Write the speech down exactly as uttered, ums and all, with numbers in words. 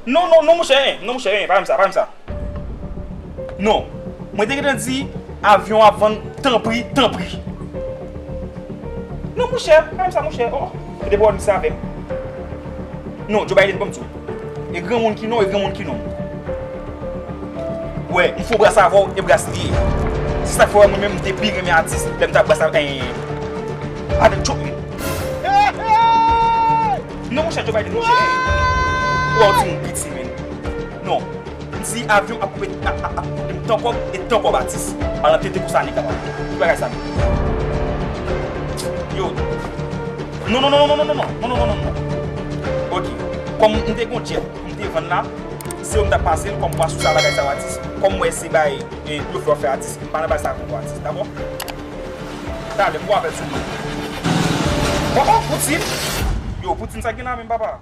Non, non, non, monchè, non, monchè, pa menm sa, pa menm sa. Non, mwen te gentan di avyon ap vann, tanpri, tanpri. Non, monchè, pa menm sa, monchè. Oh, e depi w di sa avè m. Non, Joe Biden, ban m di w. E granmoun ki non, e granmoun ki non. Wè, m fè yon bras avè w, e bras li ye. Se sa k fè w wè mwen menm, m te pi renmen atis, lè m t ap bras avè, eh, avèk Trump menm. Non, monchè, Joe Biden, monchè. Ou wè w timoun piti, menn. Non. M di avyon ap koupe, ap, ap, ap koupe m tan kòb, e tan kòb atis. Al nan tete pou sa, nèg la. Ki bagay sa, menn? Yo. Non, non, non, non, non, non, non. Non, non, non, non, non. Ok. Kòm m te gon jet, m te vann la, se yo m t ap pase l, kòm m wè sou sa bagay sa yo atis. Kòm m wè se bay, e, blofè w ap fè atis, m pa nan bagay sa ankò atis, dakò? Talè, m pou apèl sou li. Oh, oh, Poutine! Yo, Poutine sa gen nan men m, papa.